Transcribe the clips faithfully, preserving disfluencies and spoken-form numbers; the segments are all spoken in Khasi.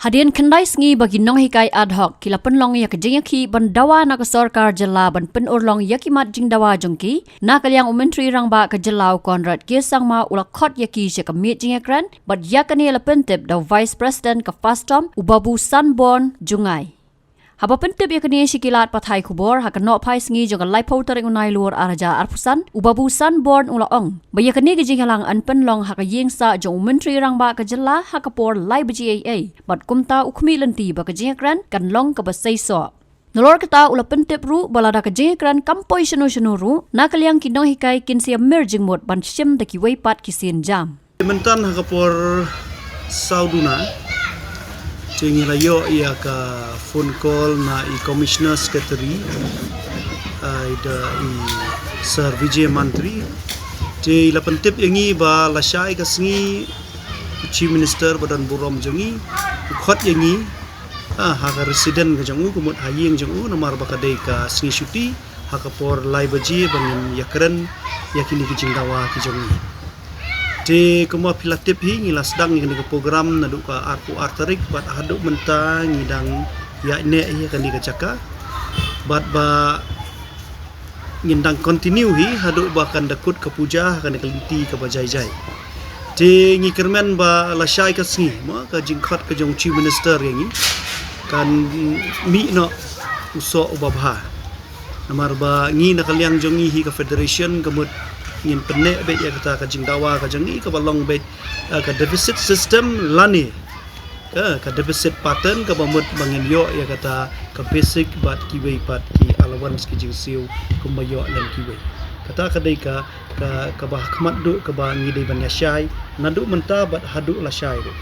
Hadien khyndai sngi ba ki nonghikai ad hoc ki la pynlong ïa ka jingïakhih ban dawa na ka sorkar jylla ban pynurlong ïa ki mat jingdawa jong ki, na ka liang u Myntri Rangbah ka jylla u Conrad K Sangma u la khot ïa ki sha ka miet jingïakren, bad ïa kane la pyntip da u Vice President ka FASTOM u Babu Sanborn Jngai. Haba pyntip ïa kane sha ki lad pathai khubor ha ka nohphai sngi jong ka laiphew tarik u Nailur arhajar arphew san, u Babu Sanborn u la ong ba ïa kane ka jingïalang yn pynlong ha ka ïing sah jong u Myntri Rangbah ka jylla ha ka por lai baje eiei, bad kumta u khmih lynti ba ka jingïakren kan long kaba seisoh. Nalor kata u la pyntip ruh ba lada ka jingïakren kam poi shano shano ruh, na ka liang ki nonghikai kin sa ïamir jingmut ban shim da kiwei pat ki sienjam. Mynta ha ka por saw duna, te ngi la ïoh ïa ka phone call na i Commissioner Secretary, ai da i Sir Vijay Mantri. Te i la pyntip ïa ngi ba lashai ka sngi u Chief Minister ba don burom jong ngi u khot ïa ngi, ah, ha ka residence ka jong u, ka mut ha ïing jong u, namar ba ka dei ka sngi shuti, ha ka por lai baje ba ngin ïakren ïa kine ki jingdawa ki jong ngi. Te kumba phi la tip hi, ngi la sdang ïa kane ka program naduh ka arphew ar tarik, bad haduh mynta ngi dang ïaineh hi ha kane ka jaka. Bad ba ngin dang continue hi haduh ba kan da kut ka puja ha kane ka lynti kaba jai jai. Te ngi kyrmen ba lashai ka sngi, mo, ka jingkhot ka jong Chief Minister ïa ngi kan mih noh u soh uba bha. Namar ba ngi na ka liang jong ngi hi ka federation, ka mut ngin pynneh beit ïa kata ka jingdawa ka jong ngi kaba long beit, eh, ka deficit system lane, eh, ka deficit pattern, kaba mut ba ngin ïoh ïa kata ka basic bad kiwei pat ki allowance, ki jingsiew kumba ïoh lem kiwei. Kata ka dei ka, ka, kaba ha khmat duh kaba ngi dei ban ïashai naduh mynta bad haduh lashai ruh.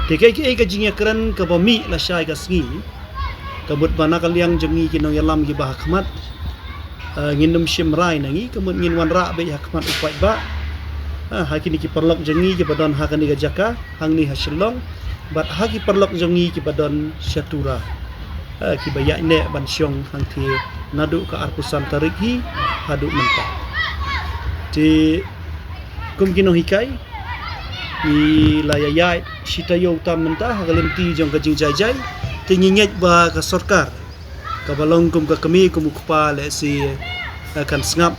Te kaei kaei ka jingïakren kaba mih lashai ka sngi, ka mut ba na ka liang jong ngi ki nongïalam kiba ha khmat, eh, ngin ym shim rai na ngi, ka mut ngin wanrah beit ha khmat u paidbah. Ah, ha kine ki paralok jong ngi kiba don ha kane ka jaka hangne ha Shillong, bad ha ki paralok jong ngi kiba don sha Tura, eh, kiba ïaineh ban shong hangtei naduh ka arphew san tarik hi haduh mynta. Te kum ki nonghikai, ngi la ïaid shi taïew tam mynta ha ka lynti jong ka jingjai jai. Te ngi ngeit ba ka sorkar kaba long kum ka kmie kum u kpa lehse, eh, kan sngap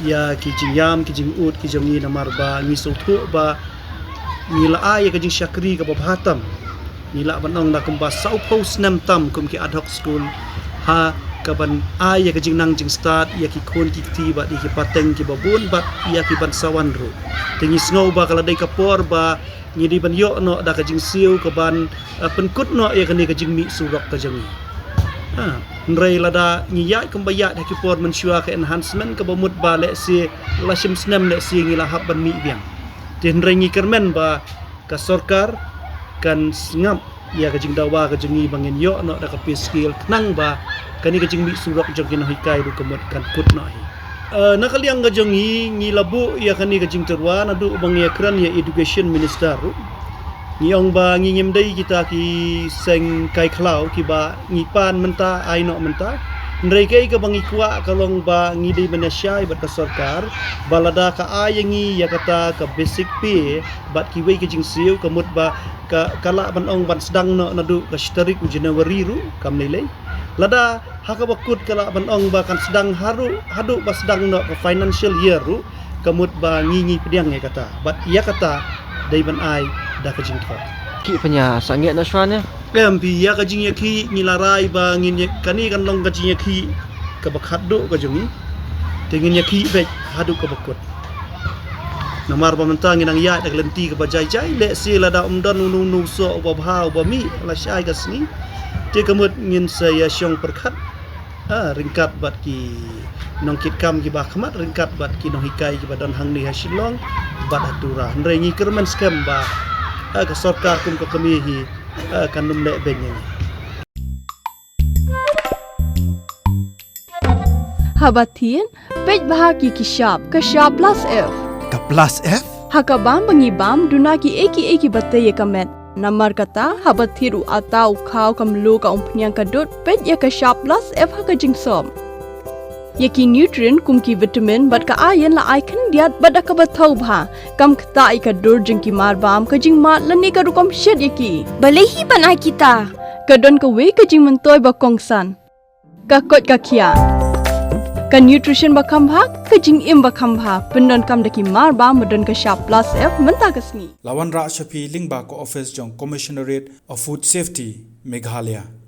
ïa ki jingïam ki jingud ki jong ngi, namar ba ngi sngewthuh ba ngi la ai ïa ka jingshakri kaba bha tam. Ngi lah ban ong da kumba sawphew snem tam kum ki ad hoc school, ha kaban ai ïa ka jingnang jingstad ïa ki khun ki kti bad ïa ki pateng kiba bun bad ïa ki ban sa wan ruh. Te ngi sngew ba ka la dei ka por ba ngi dei ban ïoh noh da ka jingsiew kaban, eh, pynkut noh ïa kane ka jingmih surok ka jong ngi. Ah, hynrei lada ngi ïaid kumba ïaid ha ki por mynshuwa ka enhancement, kaba mut ba lehse la shim snem lehse ngi la hap ban mih biang. Te hynrei ngi kyrmen ba ka sorkar kan sngap ïa ka jingdawa ka jong ngi ba ngin ïoh noh da ka pay scale, khnang ba kane ka jingmih surok jong ki nonghikai ruh ka mut kan kut noh hi. Eh, na ka liang ka jong ngi, ngi la buh ïa kane ka jingtyrwa naduh ba ngi ïakren ïa Education Minister ruh. Ngi ong ba ngi ngim dei kita ki seng kai khlaw kiba ngi pan mynta ai noh mynta. Hynrei kaei kaba ngi kwah ka long ba ngi dei ban ïashai bad ka sorkar ba lada ka ai ïa ngi ïa kata ka basic pay bad kiwei ki jingsiew, ka mut ba ka, ka lah ban ong ban sdang noh naduh ka shi tarik u January ruh kam lei lei. Lada ha kaba kut ka lah ban ong ba kan sdang haduh, haduh ba sdang noh ka financial year ruh, ka mut ba ngi, ngi pdiang ïa kata. Bad ïa kata dei ban ai da ka jingthok. Ki pynïasangeh na shwa ne? Em, phi, ïa ka jingïakhih ngi la rai ba ngin ïa, kane kan long ka jingïakhih kaba khatduh ka jong ngi. Te ngin ïakhih beit haduh kaba kut. Namar ba mynta ngi nang ïaid da ka lynti kaba jai jai, lehse lada ym don uno uno u soh uba bha uba mih lashai ka sngi, te ka mut ngin sa ïashong pyrkhat, ah, ryngkat bad ki nongkitkam kiba ha khmat, ryngkat bad ki nonghikai kiba don hangne ha Shillong bad ha Tura. Hynrei ngi kyrmen skhem ba, ah, ka sorkar kum ka kmie hi, ah, kan ym leh beiñ ïa ngi. Haba thied, peit bha ki ki shap, ka shap plus F. Ka plus F? Ha ka bam ba ngi bam, duna kiei kiei kiba tei ïa ka met. Namar kata, haba thied u atta, u khaw, ka mluh, ka umphniang, ka dud, peit ïa ka shap plus F ha ka jingsop. Ïa ki nutrient kum ki vitamin bad ka iron la ai khyndiat bad da kaba thaw bha. Kam ktah ïa ka dur jong ki marbam, ka jingmad lane ka rukom shet ïa ki. Balei hi ban ai kita? Ka don kawei ka jingmyntoi ba kongsan. Ka koit ka khiah. Ka nutrition ba kham bha, ka jingim ba kham bha. Pyndonkam da ki marbam ba don ka shap plus F mynta ka sngi. La wanrah sha phi lyngba ka office jong Commissionerate of Food Safety, Meghalaya.